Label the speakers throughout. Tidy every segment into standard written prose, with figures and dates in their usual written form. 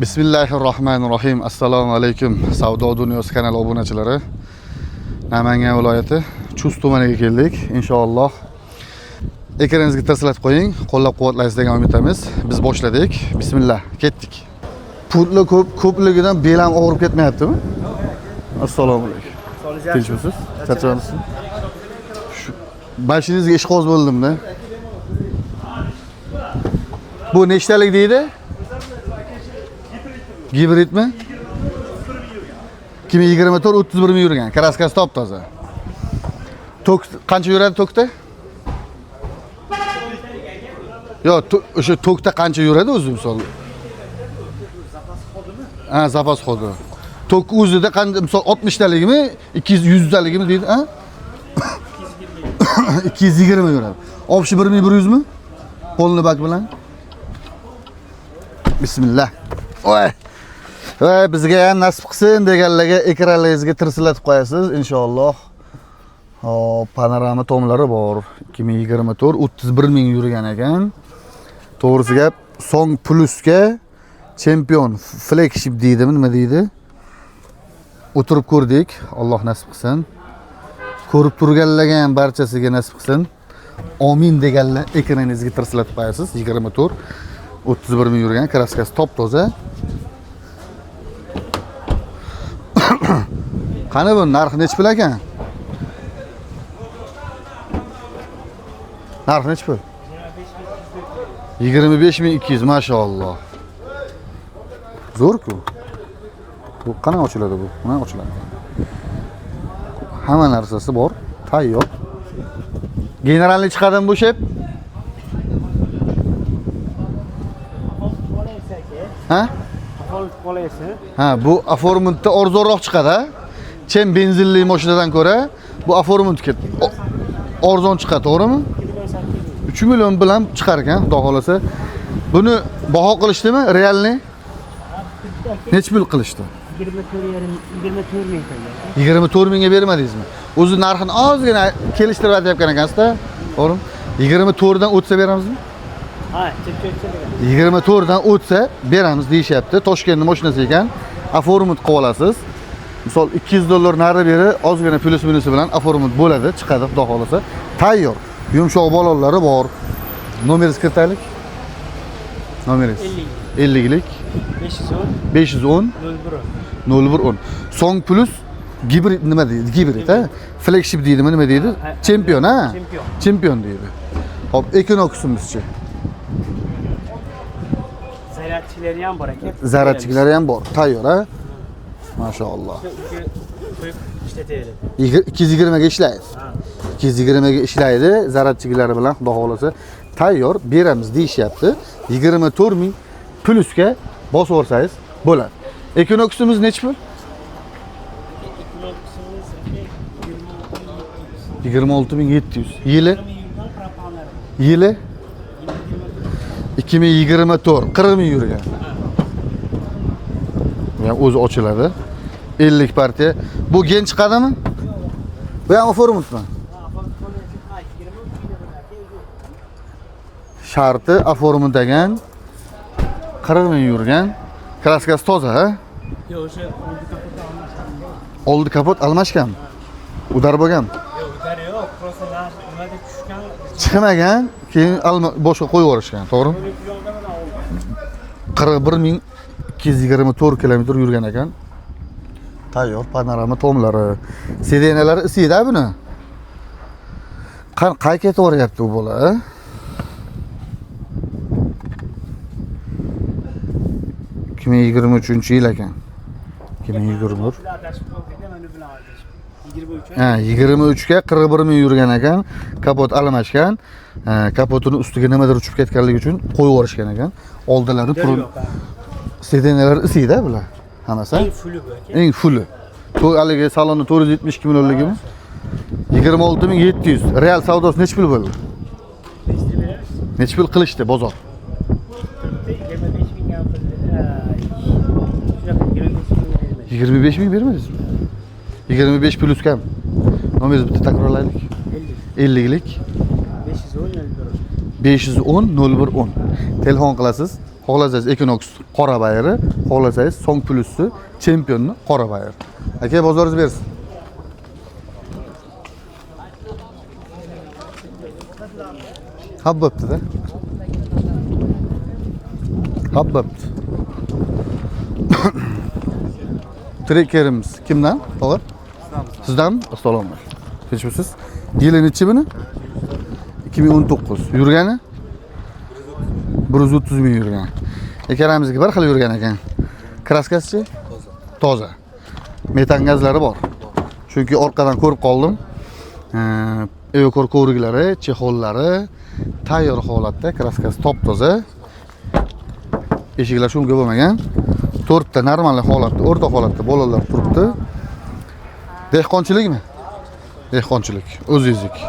Speaker 1: Bismillahirrohmanirrohim. Assalomu alaykum. Savdo dunyosi kanali obunachilari. Namangan viloyati Chust tumaniga keldik. Inshaalloh ekraningizga tirsilatib qo'ying, qo'llab-quvvatlaysiz degan umiddamiz. Biz boshladik. Bismillah, ketdik. Pullar ko'p ko'pligidan belam og'rib ketmayaptimi? Assalomu alaykum. Tinchmisiz? Charchamadingizmi? Shu mashinangizga ishqoz bo'ldim-da. Bu nechtalik deydi? Gibridmi? 2024 31 ming yurgan. Kraskasi top-toza. Tok qancha yuradi tokda? Yo'q, o'sha tokda qancha yuradi o'zi misol? Ha, zapas xodi. Tok o'zida qanday misol 60 taligimi, 200 100 taligimi deydi, ha? 220 yuradi. Общий 1100 mi? Polni bak bilan. Bismillah. Oy. Va bizga ham nasib qilsin deganlarga ekranlaringizga tirsillatib qo'yasiz inshaalloh. Hop, panorama tomlari bor. 2024 31 ming yurgan ekan. To'g'risi gap, Song Plusga chempion flagship deydimi, nima deydi? O'tirib ko'rdik. Alloh nasib qilsin. Ko'rib turganlarga ham barchasiga nasib qilsin. Omin deganlar ekraningizga tirsillatib qo'yasiz. 24 31 ming yurgan, kraskasi top-toza. Qani bu narxi nechi pul ekan? Narxi nechi pul? 25 200, mashalloh. Zo'r-ku. Bu qanaqa ochiladi bu? Qanaqa ochiladi? Hamma narsasi bor, tayyor. Generalni chiqadimi bu shep? Ha? Ha, bu Aformentda arzonroq chiqadi, ha? Chem benzinli mashinadan ko'ra bu Aformentga arzon chiqadi, to'g'rimi? 3 million bilan chiqar ekan, xudo xolasa. Buni baho qilishdimi, realni? Necha pul qilishdi?
Speaker 2: 24,5 24 ming tenge.
Speaker 1: 24 mingga bermadingizmi? O'zi narxini ozgina kelishtirib aytayotgan ekansizda, to'g'rimi? 24 dan o'tsa beramizmi?
Speaker 2: Ha, chipcha o'tsa beramiz.
Speaker 1: 24 dan o'tsa beramiz deyishyapti. Toshkentning mashinasi ekan. Aforment qilib olasiz. Misol $200 nari beri ozgina plyus minusi bilan aforment bo'ladi, chiqadi xudo xolasa. Tayyor. Yumshoq balonlari bor. Nomeringizni kiritaylik. Nomeringiz.
Speaker 2: 50.
Speaker 1: 50 lik
Speaker 2: 510
Speaker 1: 510
Speaker 2: 01.
Speaker 1: 0110. Song Plus gibrid nima deydi? Gibrid, ha? Flagship deydimi, nima deydi?
Speaker 2: Ha,
Speaker 1: Chempion, ha?
Speaker 2: Chempion.
Speaker 1: Chempion deydi. Hop, Equinox'imizchi.
Speaker 2: Zaryadchilari ham bor aka.
Speaker 1: Zaryadchiklari ham bor. Tayyor, ha? Mashalloh.
Speaker 2: Qo'yib ishlataveradi.
Speaker 1: 220 ga ishlaydi.
Speaker 2: Ha.
Speaker 1: 220 ga ishlaydi, zaryadchiklari bilan xudo xolasa tayyor beramiz deyishyapti. 24 ming plusga bosib yuborsangiz bo'ladi. Equinox'imiz nechi pul?
Speaker 2: Equinox'imiz aka
Speaker 1: 26 700. Yili?
Speaker 2: 20 yurgan propanlar.
Speaker 1: Yili 2024, 40 ming yurgan. Bu ham o'zi ochiladi. 50 partiya. Bu gen chiqadimi? Bu ham Aformentmi? Sharti Aforment ekan. 40 ming yurgan. Kraskasi toza, ha?
Speaker 2: Yo'q, o'sha oldi kapot almashgan.
Speaker 1: Oldi kapot almashgan. Udar bo'lgan.
Speaker 2: Yo'q, udar yo'q, просто nimada tushgan.
Speaker 1: Chiqmagan, keyin alma boshqa qo'yib yuborishgan, to'g'rimi? 41 224 kilometr yurgan ekan. Tayyor panorama tomlari, sirenalari isiydi buni. Qayerga ketib boryapti bu bola? A? 2023 yil ekan. 2024.
Speaker 2: Adashib qoldik, mana bilan adashib. 23.
Speaker 1: Ha, 23 ga 41 ming yurgan ekan. Kapot almashgan. Ha, kapotini ustiga nimadir uchib ketganligi uchun qo'yib yuborishgan ekan. Oldilari
Speaker 2: Udar yo'q, ha.
Speaker 1: Sirenalar isiydi bular. Hammasi.
Speaker 2: Eng fuli bu aka.
Speaker 1: Eng fuli. Haligi salonni 472 millionligimi? 26 700. Real savdosi nechi pul bo'ldi?
Speaker 2: Nechta beramiz?
Speaker 1: Nechi pul qilishdi bozor?
Speaker 2: 25 ming ham qildi. Shunaqa 25 ming bermaydi.
Speaker 1: 25 ming bermadingizmi? 25 plus kam. Nomeringizni bitta takrorlaylik.
Speaker 2: 50.
Speaker 1: 50 lik
Speaker 2: 510 01.
Speaker 1: 510 01 10. Telefon qilasiz. Xohlasangiz Equinox Qora bayri, xohlasangiz Song Plus'ni, chempionni qora bayri. Aka, bozoringiz bersin. Hab bo'pti-da. Hab bo'pti. Trekerimiz kimdan? To'g'ri? Sizdanmi? Assalomu alaykum. Tinchmisiz? Yili nechi buni? 2019. Yurgani? 130 ming yurgan. Ekaramizga bir xil yurgan ekan. Kraskasi-chi? Toza. Toza. Metan gazlari bor. Chunki orqadan ko'rib qoldim. Evokor kovriklari, chexollari tayyor holatda, kraskasi top-toza. Eshiklar shumga bo'lmagan. To'rtta normal holatda, o'rta holatda bolalar turibdi. Dehqonchilikmi? Dehqonchilik, o'zingizniki.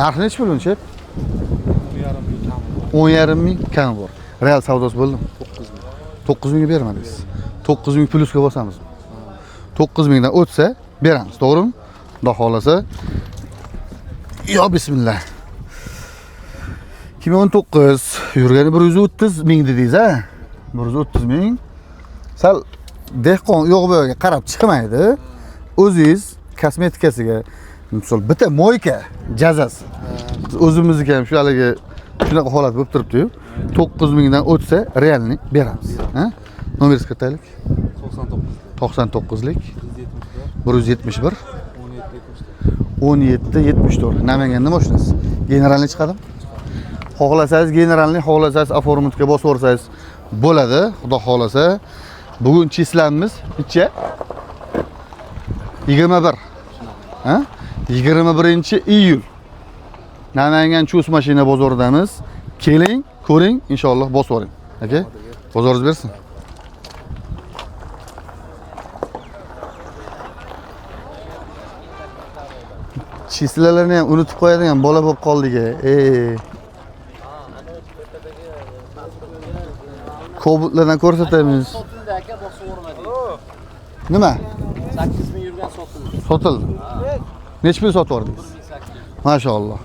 Speaker 1: Narxi nechi pul buncha? 10,5 ming kam bor. Real savdosi bo'ldimi? 9 ming. 9 mingga bermadingiz. 9 ming plusga bosamiz. 9 mingdan o'tsa beramiz, to'g'rimi? Xudo xolasa. Yo bismillah. 2019 yurgani 130 ming dedingiz, ha? 130 ming. Sal dehqon yo'q bu yerga qarab chiqmaydi. O'zingiz kosmetikasiga, misol bitta moyka jazasi. Biz o'zimizniki ham shu haligi shunaqa holat bo'lib turibdi-yu. 9 mingdan o'tsa realni beramiz. Ha? Nomeringizni kiritaylik. 99lik 171 17 74. Namanganda mashinasi. Generalni chiqadimi? Xohlasangiz generalni, xohlasangiz oformatga bosib yuborsangiz bo'ladi. Xudo xolasa. Bugun chislamimiz necha? 21. Ha? 21 iyul. Namangan Chust mashina bozoridamiz. Keling, ko'ring, inshaalloh bosib yuboring. Aka, bozoringiz bersin. Chislalarni ham unutib qo'yadigan bola bo'lib qoldik. Ey. Kobutlardan ko'rsatamiz.
Speaker 3: Sotildi aka, bosib yubormadik.
Speaker 1: Nima?
Speaker 3: 8 ming yurgan sotildi.
Speaker 1: Sotildi. Nechi pul sotib yubordingiz? Mashalloh.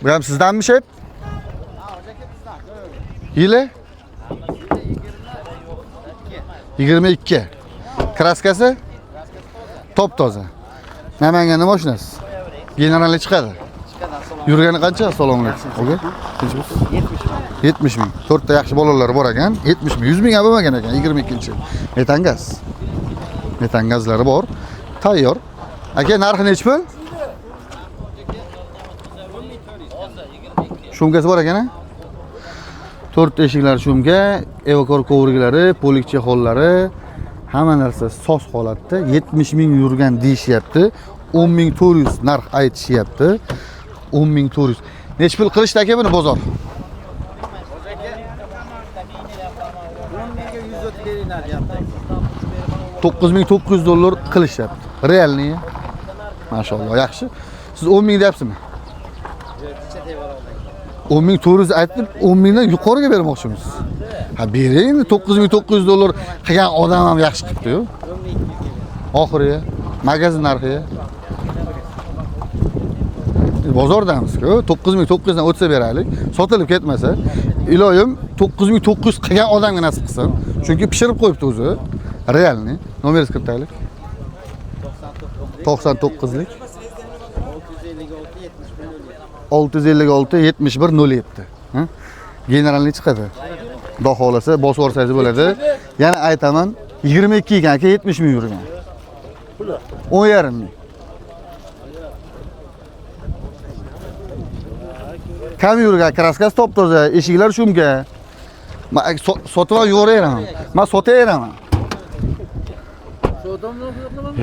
Speaker 1: Bu ham sizdanmi, shep? Yili? 22. Kraskasi? Top toza. Namanganda mashinasi. Generalni chiqadi. Yurgani qancha? Assalomu alaykum. Aka, tinchmisiz? 70 ming. To'rtta yaxshi bolalar bor ekan. 70 ming. 100 ming ham bo'lmagan ekan 22-yil. Metan gaz. Metan gazlari bor. Tayyor. Aka, narxi nechi pul? Shumkasi bor ekan, a? To'rtta eshiklar shumka, evokor kovriklari, polik chexollari, hamma narsa soz holatda. 70 ming yurgan deyishyapti. 10 400 narx aytishyapti. 10 400. Nechi pul qilishdi aka buni bozor?
Speaker 3: 10 mingga 100 o'tib beringlar deyapti.
Speaker 1: 9900 dollar qilishyapti. Realniy. Mashalloh, yaxshi. Siz 10 ming deyapsizmi? 10 400 aytib, 10 mingdan yuqoriga bermoqchimisiz? Ha, bering endi 9900 dollar qilgan odam ham yaxshi qilibdi-yu. Oxiri, magazin narxi. Bozordamiz-ku, 9900 dan o'tsa beraylik. Sotilib ketmasa, iloyim 9900 qilgan odamga nasib qilsin. Chunki pishirib qo'yibdi o'zi. Realniy. Nomeringizni kiritaylik. 99lik 656 71 07. Ha? Generalniy chiqadi. Xudo xolasa bosib yuborsangiz bo'ladi. Yana aytaman, 22 ekan aka, 70 ming yurgan. 10,5 ming. Kam yurgan, kraskasi top toza, eshiklar shumka. Man sotib olib yuboraveraman. Man sotaveraman.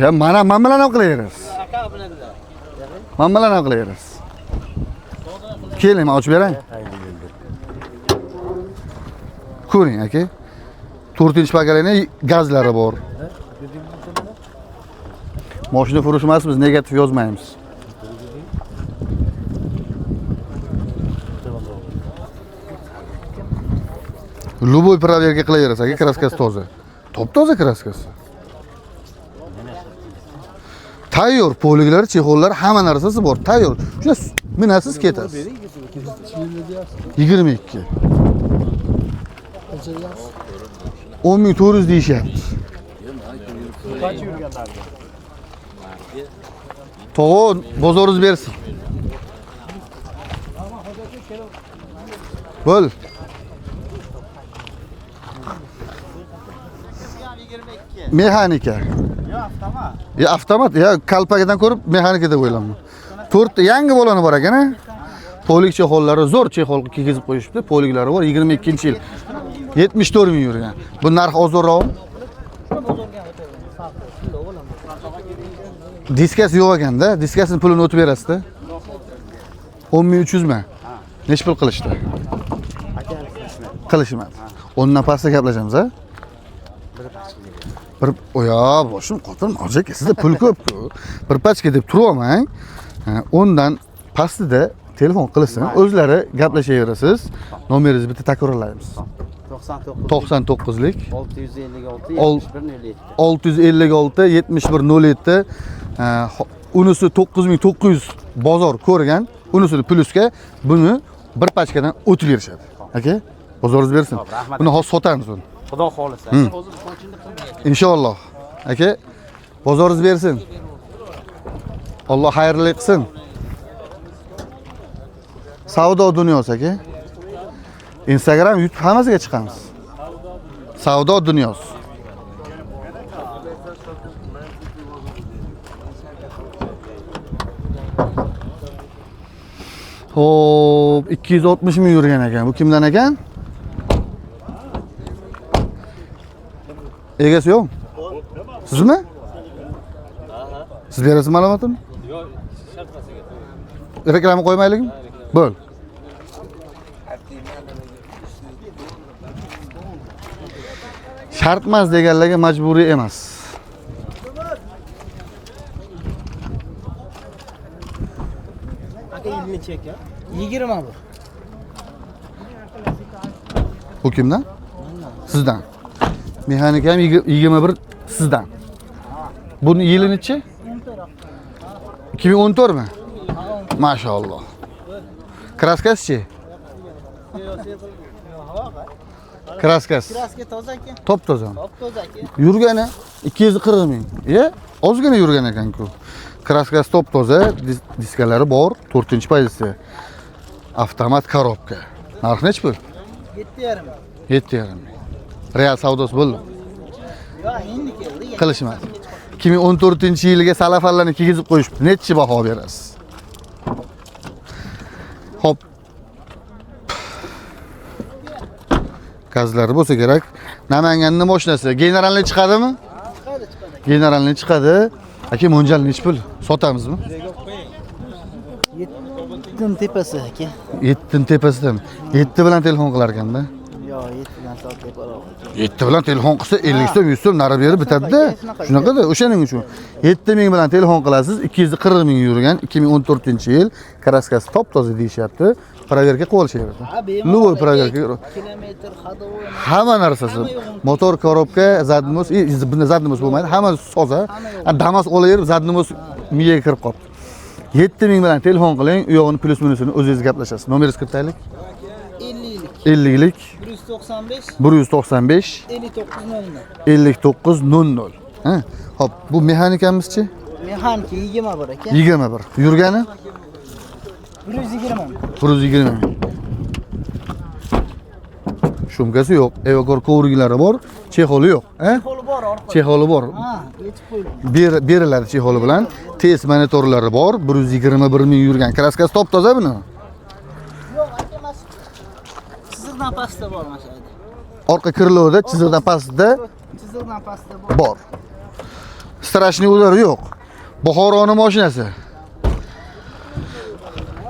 Speaker 1: Ya mana man bilan ham qilaverasiz. Man bilan ham qilaverasiz. Keling, men ochib beray. Ko'ring, aka. To'rtinchi поколение gazlari bor. Mashina furush emas, biz negativ yozmaymiz. Любой проверка qilaverasiz aka, краска si toza. Top-toza краска si. Tayyor poliklari, чехол lari, hamma narsasi bor. Tayyor. Shunda minasiz ketasiz. 22. 10.400 deyishyapti. Tog'a bozoringiz bersin. Bo'l. Mexanika.
Speaker 3: Yo'q, avtomat.
Speaker 1: Ya avtomat, ya kalpagidan ko'rib mexanika deb o'ylanman. 4 yangi bolani bor ekan, a? Polik чехол lari zo'r чехол kiygizib qo'yishibdi. Poliklari bor 22-yil. 74 ming yurgan. Bu narx ozonroqmi? Diskasi yo'q ekanda, diskasini pulini o'tib berasizda. 10.300 mi? Necha pul qilishdi? Qilishmadi. O'ndan pastda gaplashamiz, a? Bir oya boshim qotirma, hoji aka, sizda pul ko'p-ku. Bir pachka deb turib olmang. O'ndan pastida telefon qilsin, o'zlari gaplashaverasiz. Nomeringizni bitta takrorlaymiz.
Speaker 3: 99
Speaker 1: 99lik
Speaker 3: 656 71 07.
Speaker 1: 656 71 07. Unisi 9900 bozor ko'rgan, unisini plyusga buni bir pachkadan o'tib berishadi. Aka, bozoringiz bersin.
Speaker 3: Xo'p, rahmat.
Speaker 1: Buni hozir sotamiz uni.
Speaker 3: Xudo xolisa.
Speaker 1: Inshaalloh. Aka, bozoringiz bersin. Alloh xayrli qilsin. Savdo dunyosi aka. Instagram, YouTube hammasiga chiqamiz. Savdo dunyosi. Xo'p, 260 ming yurgan ekan. Bu kimdan ekan? Egasi yo'q? Sizmi? Siz berasiz ma'lumotini?
Speaker 3: Yo'q, shart emas aka.
Speaker 1: Reklama qo'ymaylikmi? Bo'l. Shart emas deganlarga majburiy emas.
Speaker 2: Aka yil necha aka? 21.
Speaker 1: Bu kimdan? Sizdan. Mexanika ham 21 sizdan. Buni yili nechi? 2014 mi? Maşalloh. Краска sichi? Краска si.
Speaker 2: Краска toza aka.
Speaker 1: Top toza.
Speaker 2: Top toza aka.
Speaker 1: Yurgani 240 ming. E, ozgina yurgan ekan-ku. Краска si top toza, diskalari bor, 4-pozitsiya. Avtomat коробка. Narxi nechi pul?
Speaker 2: 7,5.
Speaker 1: 7,5 ming. Real savdosi bo'ldi.
Speaker 2: Yo'q, endi keldi.
Speaker 1: Qilishmadi. 2014-yilga salafanlarni kiygizib qo'yishibdi. Nechi baho berasiz? Xo'p. Gazlari bo'lsa kerak. Namanganning mashinasi generalni chiqadimi?
Speaker 2: Chiqadi, chiqadi.
Speaker 1: Generalni chiqadi. Aka, mo'ljal nechi pul? Sotamizmi?
Speaker 2: 7 tepasi aka.
Speaker 1: 7 tepasidami? 7 bilan telefon qilar ekanda.
Speaker 2: Yo'q, 7 dan sal teparoq aka.
Speaker 1: 7 bilan telefon qilsa 50 so'm, 100 so'm nari beri bitadi-da. Shunaqada, o'shaning uchun 7 ming bilan telefon qilasiz, 240 ming yurgan 2014-yil, краска si top-toza deyishyapti. Проверка qilib olishaveradi. Любой проверка.
Speaker 2: Kilometr, ходовой.
Speaker 1: Hamma narsasi. Motor, коробка, задний мост, bunda задний мост bo'lmaydi. Hammasi toza. Damas olaverib, задний мост miyaga kirib qolibdi. 7 ming bilan telefon qiling, u yog'ini плюс минус ini o'zingiz gaplashasiz. Nomeringizni kiritaylik.
Speaker 2: 50lik.
Speaker 1: 50lik
Speaker 2: 195
Speaker 1: 195
Speaker 2: 59 00.
Speaker 1: 59 00. Ha? Xo'p, bu mexanikamizchi?
Speaker 2: Mexanika 21 aka.
Speaker 1: 21. Yurgani?
Speaker 2: 120 ming.
Speaker 1: 120 ming. Шумка si yo'q, evakor kovriklari bor, чехол i yo'q, ha?
Speaker 2: Чехол i bor orqada.
Speaker 1: Чехол i bor.
Speaker 2: Ha, yechib qo'yilgan.
Speaker 1: Beriladi чехол i bilan. Test monitorlari bor, 121 ming yurgan. Краска si top toza buni.
Speaker 2: Yo'q, aka, emas. Chiziqdan pastda bor mana shu yerda.
Speaker 1: Orqa крыло da chiziqdan pastda
Speaker 2: Chiziqdan pastda bor.
Speaker 1: Bor. Страшный удар yo'q. Buxoroni mashinasi.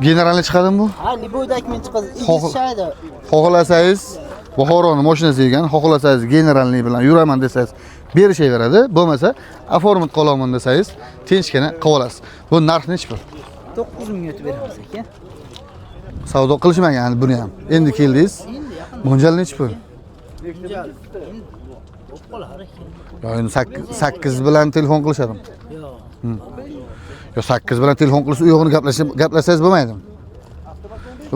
Speaker 1: Generalni chiqadimi bu?
Speaker 2: Ha, любой документ chiqadi. Shayda.
Speaker 1: Xohlasangiz Buxoroni mashinasi ekan, xohlasangiz generalniy bilan yuraman desangiz berishaveradi. Bo'lmasa, оформить qilaman desangiz, tinchgina qilib olasiz. Bu narx nechi pul?
Speaker 2: 9 ming o'tib beramiz aka.
Speaker 1: Savdo qilishmagan buni ham. Endi keldingiz.
Speaker 2: Endi yaqin
Speaker 1: Mo'ljal nechi pul?
Speaker 2: Bo'lib qolar ekan.
Speaker 1: Yo, endi 8 bilan telefon qilishadimi?
Speaker 2: Yo'q.
Speaker 1: Yo, 8 bilan telefon qilsa u yo'g'ini gaplashsangiz bo'lmaydimi?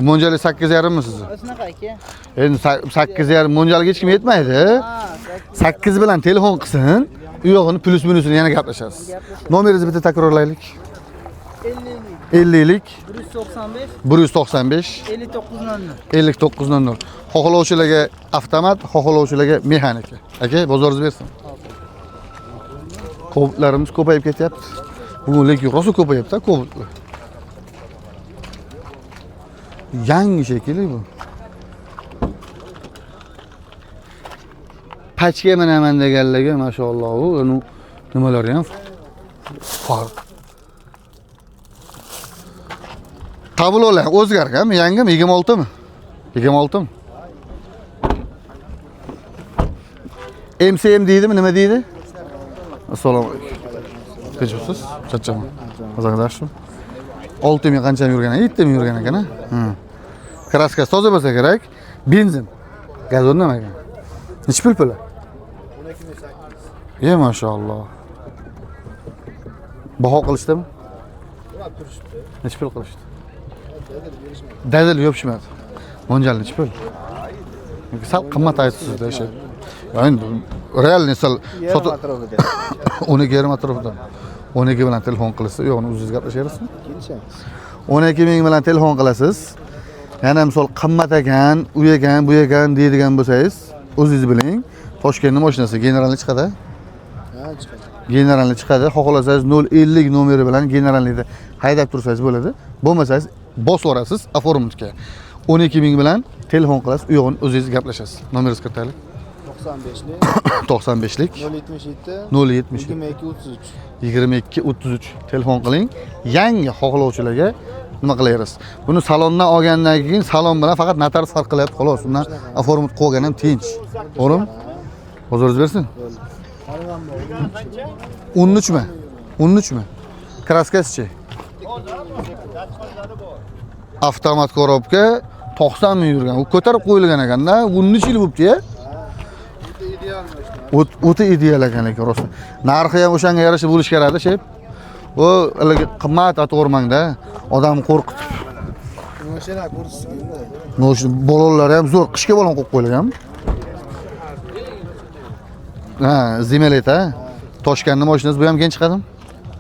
Speaker 1: Mo'ljali 8,5 mi sizni?
Speaker 2: Shunaqa aka.
Speaker 1: Endi 8,5 mo'ljalga hech kim yetmaydi.
Speaker 2: Ha,
Speaker 1: 8 bilan telefon qilsin, u yo'g'ini plus minusini yana gaplashasiz. Nomeringizni bitta takrorlaylik.
Speaker 2: 50
Speaker 1: 50lik
Speaker 2: 195
Speaker 1: 195
Speaker 2: 59 00.
Speaker 1: 59 00. Xohlovchilarga avtomat, xohlovchilarga mexanika. Aka, bozoringiz bersin. Ko'plarimiz ko'payib ketyapti. Bugun lekin rosa ko'payapti, ko'plar. Yangi shekilli bu. Pachka minaman deganlarga mashalloh, u nimalari ham farq. Tablolar o'zgarganmi, yangimi, 26 mi? 26 mi? MCM deydimi, nima deydi? Assalomu alaykum. Tinchmisiz? Charchaman. O'zingiz yaxshimi? 6 ming qancha yurgan ekan? 7 ming yurgan ekan, ha? Kraskasi toza bo'lsa kerak. Benzin. Gaz o'rnamagan. Nechi pul puli? 12.800. Mashalloh. Baho qilishdimi? Nechi pul qilishdi? Dadil yopishmadi. Mo'ljal nechi pul? Sal qimmat aytibsiz-da o'sha. Endi realniy sal
Speaker 3: Yarim atrofida.
Speaker 1: 12,5 atrofida. 12 bilan telefon qilsa, yo'q, uni o'zingiz gaplashaverasizmi?
Speaker 3: Kelishamiz.
Speaker 1: 12 ming bilan telefon qilasiz. Yana misol qimmat ekan, u ekan, bu ekan deydigan bo'lsangiz, o'zingiz biling. Toshkentning mashinasi generalni chiqadi.
Speaker 3: Ha, chiqadi.
Speaker 1: Generalni chiqadi. Xohlasangiz 050 nomeri bilan generalnikda haydab tursangiz bo'ladi. Bo'lmasangiz bosib yuborasiz оформить ga. 12 ming bilan telefon qilasiz, u yo'g'ini o'zingiz gaplashasiz. Nomeringizni kiritaylik.
Speaker 3: 95lik
Speaker 1: 95lik
Speaker 3: 077
Speaker 1: 077
Speaker 3: 22 33.
Speaker 1: 22 33 telefon qiling. Yangi xohlovchilarga nima qilaverasiz? Buni salondan olgandan keyin salon bilan faqat notarius farq qilyapti xolos. Undan оформить qo'ygan ham tinch. To'g'rimi? Bozoringiz bersin. 13 mi? 13 mi? Kraskasichi? Avtomat korobka 90 ming yurgan. U ko'tarib qo'yilgan ekanda, 13 yil bo'libdi-ya. O'ta ideal ekan lekin rost. Narxi ham o'shanga yarasha bo'lishi kerakda, shep. U haligi qimmat atormangda, odam qo'rqitib.
Speaker 3: Mashina ko'rsiz endi.
Speaker 1: No, shu balonlari ham zo'r, qishga balon qo'yib qo'yilgan. Ha, Zimelet ha. Toshkentning mashinasi bu ham keyin chiqadimi?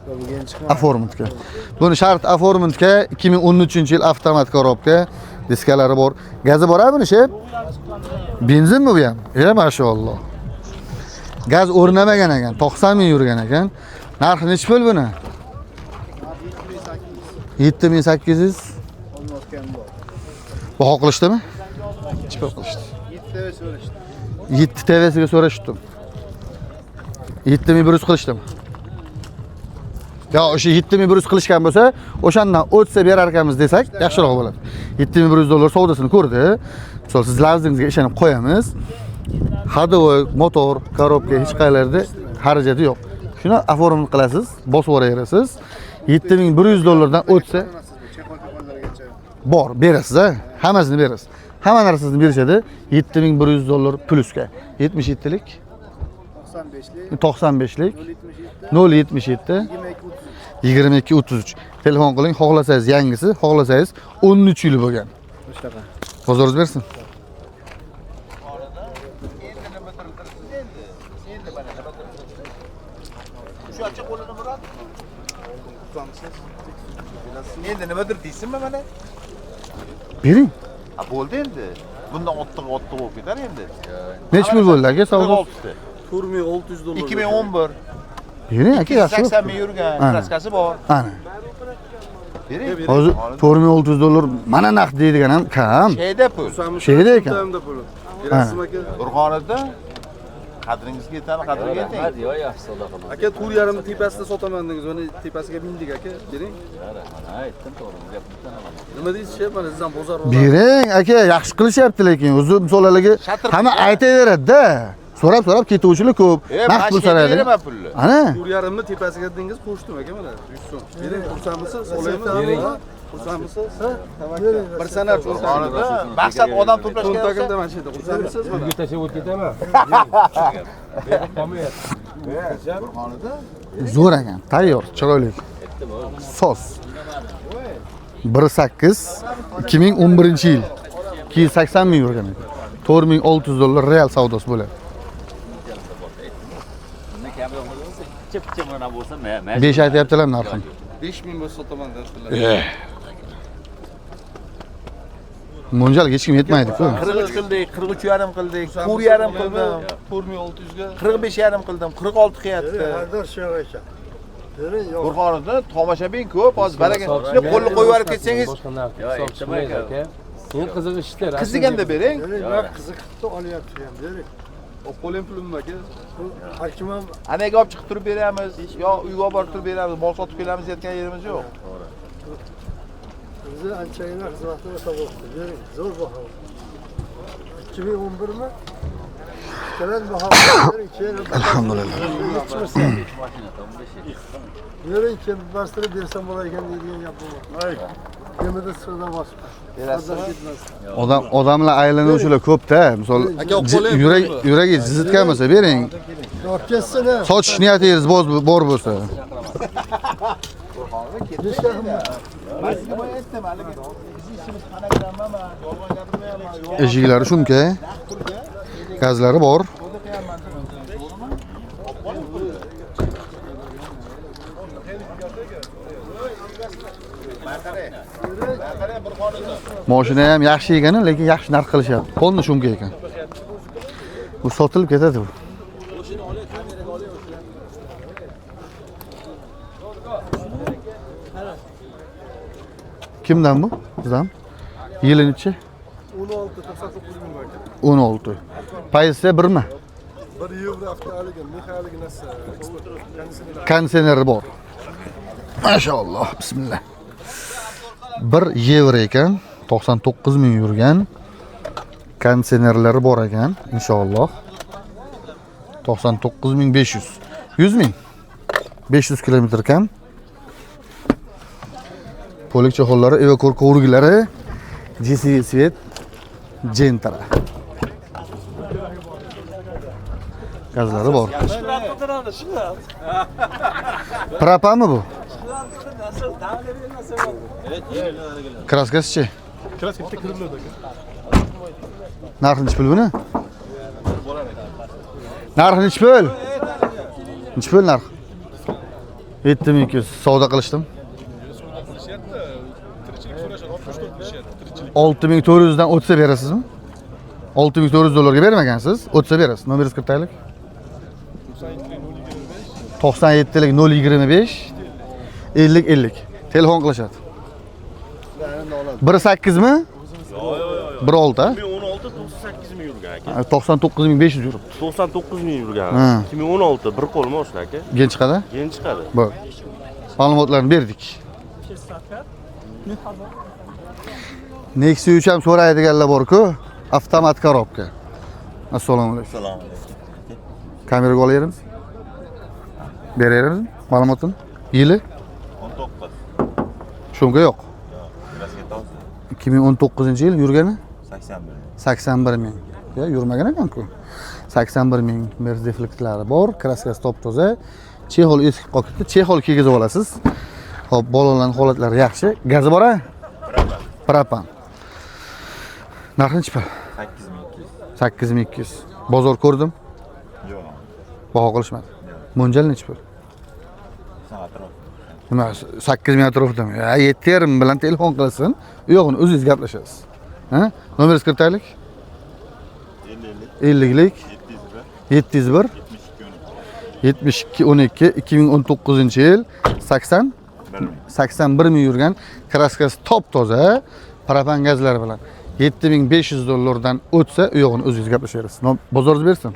Speaker 3: Bugun chiqmadi.
Speaker 1: Оформить ga. Buni shart оформить ga 2013-yil avtomat korobka, diskalari bor. Gazi bor-a buni shep? Benzinmi bu ham? E, mashalloh. Gaz o'rnamagan ekan, 90 ming yurgan ekan. Narxi nechi pul buni? 7800.
Speaker 3: Olmayotgan bor.
Speaker 1: Baho qilishdimi? Nechi pul qilishdi?
Speaker 3: 7 TV so'rashdi.
Speaker 1: 7 TVsiga so'rashdim. 7100 qilishdimi? Yo, o'sha 7100 qilishgan bo'lsa, o'shandan o'tsa berar ekanmiz desak, yaxshiroq bo'ladi. 7100 dollar savdosini ko'rdi. Misol siz lafzingizga ishonib qo'yamiz. Ходовой, motor, korobka hech qayerlarda xarajati yo'q. Shuni оформить qilasiz, bosib yuboraverasiz. 7100 dollardan o'tsa bor, berasiz a? Hammasini berasiz. Hamma narsasini berishadi 7100 dollar plusga. 77lik,
Speaker 3: 95lik
Speaker 1: 95lik,
Speaker 3: 077
Speaker 1: 077
Speaker 3: 22 33.
Speaker 1: 22 33. Telefon qiling, xohlasangiz yangisi, xohlasangiz 13 yil bo'lgan.
Speaker 3: Shunaqa.
Speaker 1: Bozoringiz bersin.
Speaker 4: Endi nimadir deysizmi mana?
Speaker 1: Bering.
Speaker 4: Ha, bo'ldi endi. Bundan ottig'i ottig'i bo'lib ketar endi.
Speaker 1: Nechi pul bo'ldi aka savdo?
Speaker 4: 46
Speaker 5: 4600 dollar.
Speaker 4: 2011.
Speaker 1: Bering aka, yaxshi.
Speaker 4: 80 ming yurgan,
Speaker 1: Ana.
Speaker 4: kraskasi bor.
Speaker 1: Ana.
Speaker 4: Bering.
Speaker 1: Hozir 4600 dollar mana naqd deydigan ham kam.
Speaker 4: Shayda pul.
Speaker 1: Sheyda ekan.
Speaker 5: Hamda puli. Berasizmi aka?
Speaker 4: Burxonida qadringizga yetadi, qadriga yeting.
Speaker 6: Yo'q, yaxshi savdo qildim.
Speaker 5: Aka 4,5 tepasida sotaman dedingiz. Mana tepasiga mindik aka. Bering.
Speaker 6: Mana aytdim, to'g'ri gapni.
Speaker 5: Nima deysiz, shef? Mana siz ham bozor
Speaker 1: Bering aka, yaxshi qilishyapti lekin o'zi misol haligi
Speaker 4: Shatir
Speaker 1: hamma
Speaker 4: pul,
Speaker 1: aytaveradi-da. So'rab so'rab ketuvchilar ko'p.
Speaker 4: E,
Speaker 1: Naqd pul
Speaker 4: mana
Speaker 1: so'raydi.
Speaker 4: beraman pulni.
Speaker 1: Ana.
Speaker 5: 4,5 ni tepasiga dedingiz, qo'shdim aka mana 100 so'm. Bering, xursandmisiz? Olaymi?
Speaker 6: Bering.
Speaker 5: Xursandmisiz? Tavakkal. Bir sanar cho'ntagimda.
Speaker 4: Maqsad odam to'plashga
Speaker 5: Cho'ntagimda mana shu yerda. Xursandmisiz mana?
Speaker 7: Uyga tashlab o'tib ketaman. Qolmayapti.
Speaker 1: Zo'r ekan, tayyor, chiroyli. Sos. 1.8 2011-yil. 280 ming yurgan ekan. 4600 dollar real savdosi bo'ladi.
Speaker 6: Bundan kamroq bo'lsa, picha-picha mana bo'lsa, ma
Speaker 1: 5 aytyaptilar narxini.
Speaker 5: 5000 bo'lsa sotaman dedilar.
Speaker 1: Mo'ljalga hech kim yetmaydi-ku.
Speaker 4: 43 qildik, 43,5 qildik, 4,5 qildim,
Speaker 5: 4600 ga
Speaker 4: 45,5 qildim, 46 qilyapti. Burxoniddin tomoshabin ko'p, hozir baraka. Shuni qo'lni qo'yib yuborib ketsangiz,
Speaker 7: Boshqa narx
Speaker 6: Yo,
Speaker 7: hisob
Speaker 6: aytdim
Speaker 7: chiqmaydi
Speaker 6: aka.
Speaker 7: aka. Eng qizig'i ishlar.
Speaker 4: qiziganda bering.
Speaker 5: olib qo'ying pulimni aka.
Speaker 4: Anaga olib chiqib turib beramiz, yo uyga olib borib turib beramiz, mol sotib kelamiz deyotgan yerimiz yo'q.
Speaker 3: Bizi anchagina xizmatni o'tab o'tdi. Bering, zo'r baho. 2011 mi? Kelan baho. Bering, keyin
Speaker 1: Alhamdulillah.
Speaker 3: Bering, keyin bostirib bersam bo'lar ekan deydigan gap bo'lmadi. Demirda sirdan bosib.
Speaker 4: Berasizmi?
Speaker 1: Odam odamlar aylanuvchilar ko'p-da. Misol
Speaker 5: Aka, olib qoling
Speaker 1: yurak
Speaker 5: pulni.
Speaker 1: yuragi jizitgan bo'lsa bering.
Speaker 3: Olib ketsin ha.
Speaker 1: Sotish niyatingiz bor bo'lsa.
Speaker 4: Men sizga boya aytdim, haligi bizni ishimiz fonogramma emas, yolg'on gapirmayapman, yolg'on
Speaker 1: Eshiklari shumka. Gazlari bor.
Speaker 4: savdo qilyapman dedim, to'g'rimi? Olib qoling pulni. Qarang, Burxoniddin.
Speaker 1: Mashina ham yaxshi ekan, lekin yaxshi narx qilishyapti. Polni shumka ekan. Bu sotilib ketadi bu. Kimdan bu? Bizdan. Yili nechi?
Speaker 5: 16 99 ming aka.
Speaker 1: 16. Pozitsiya 1 mi?
Speaker 5: 1 yevro avtohaligi, mexaligi narsa, eksport konditsioner.
Speaker 1: Konditsioneri bor. Mashalloh, bismillah. 1 yevro ekan, 99 ming yurgan. Konditsionerlari bor ekan, inshaalloh. 99500. 100 ming. 500 kilometr kam. Polik cho'xollari, evakor kovriklari, GCV Svet, Gentra. Gazlari bor. Propanmi bu? Kraskasichi?
Speaker 5: Kraska bitta kirib aka.
Speaker 1: Narxi nechi pul buni? Narxi nechi pul? Nechi pul narx? 7200 savdo qilishdim.
Speaker 5: Qilishyapti. Tirikchilik so'rashadi, 64 qilishyapti, tirikchilik.
Speaker 1: 6400 dan o'tsa berasizmi? 6400 dollarga bermagansiz, o'tsa berasiz. Nomeringizni kiritaylik. 97lik 025 50 50. Telefon qilishadi. 1.8 mi? 1.6 ha?
Speaker 8: 2016 98 ming yurgan aka.
Speaker 1: 99500 yuribdi.
Speaker 8: 99 ming yurgan.
Speaker 1: Ha.
Speaker 8: 2016 bir qo'l mashina aka.
Speaker 1: Gen chiqadi?
Speaker 8: Keyin chiqadi.
Speaker 1: Bo'l. Ma'lumotlarni berdik. Nexia 3 ham so'raydiganlar bor-ku. Avtomat korobka. Assalomu alaykum.
Speaker 4: Assalomu alaykum.
Speaker 1: Kameraga olaveramiz. Beraveramizmi ma'lumotini? Yili?
Speaker 4: 19.
Speaker 1: Shumka yo'q.
Speaker 4: Kraska toza.
Speaker 1: 2019-yil yurgani
Speaker 4: 81.
Speaker 1: 81 ming. Ya yurmagan ekan-ku. 81 ming Mercedes bor, kraskasi top-toza. Chexol eski qolib ketdi. Chexol kiygizib olasiz. Xo'p, bolalarning holatlari yaxshi. Gazi bor a? Propan. Narxi nechi pul?
Speaker 4: 8200.
Speaker 1: 8200. Bozor ko'rdim,
Speaker 4: Yo'q.
Speaker 1: baho qilishmadi. Mo'ljal nechi pul?
Speaker 4: Sen atrof.
Speaker 1: Nima 8 ming atrofidami? Ya 7,5 bilan telefon qilsin. U yog'ini o'zingiz gaplashasiz. Ha? Nomeringizni kiritaylik.
Speaker 4: 50
Speaker 1: 50lik
Speaker 4: 701
Speaker 1: 701
Speaker 4: 72
Speaker 1: 72 12 2019-yil 80 81 ming yurgan, kraskasi top toza, propan gazlari bilan 7500 dollardan o'tsa, u yog'ini o'zingiz gaplashaverasiz. Bozoringiz bersin.